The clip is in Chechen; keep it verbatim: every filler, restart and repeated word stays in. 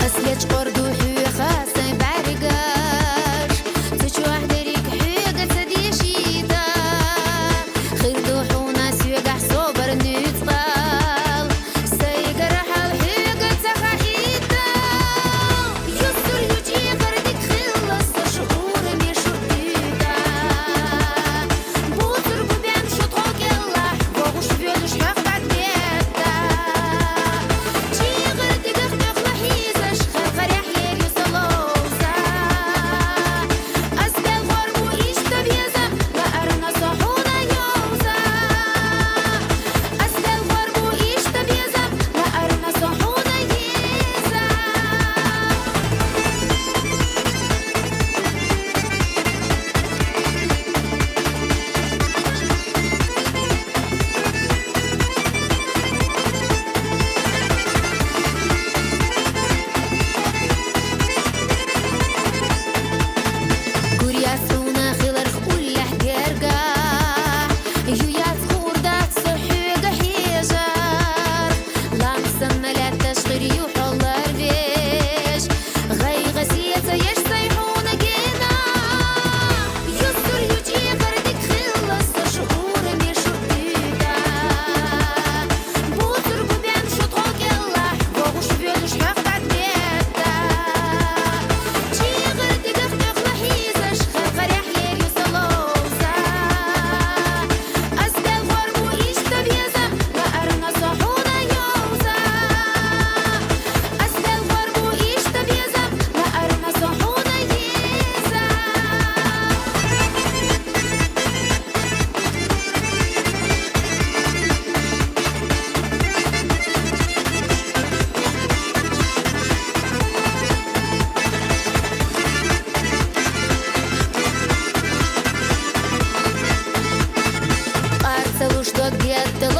Аслъа чкъор ду хьоьха сай бӀаргаш, цу чохь дерриг хьоьга ца дешийта. Хир ду хьуна соьгахь собар, нуьцкъал, сайгара хьал хьоьга ца хаийта. Юсур ю чӀегӀар дика хилла, со шу урамеш шуьйта. Бусург бу бен шу тхо кӀеллахь, вогӀуш воьдуш хьох дӀа гетта. ЧӀегӀар дигах тӀехула хьийзаш, хьан карахь лер ю со ловза. Ас белхор бу иштта безам, лаарна со хьуна йовза. Ас белхор бу иштта безам, лаарна со хьуна еза. Гур яц хьуна хиларх уллехь гергахь, ю яц хуур дац со хьоьга хьежарх. Лам санна лаьтташ хир ю хьо ларвеш, гӀайгӀа, сецаеш сай хьуна гена. Юсур ю чӀегӀар дика хилла, со шу урамеш шуьйта. Бусург бу бен шу тхо кӀеллахь, вогӀуш воьдуш хьох дӀа гетта. ЧӀегӀар дигах тӀехула хьийзаш, хьан карахь лер ю со ловза. Ас белхор бу иштта безам, лаарна со хьуна йовза. Ас белхор бу иштта безам, лаарна со хьуна еза. Къарцалуш дог геттара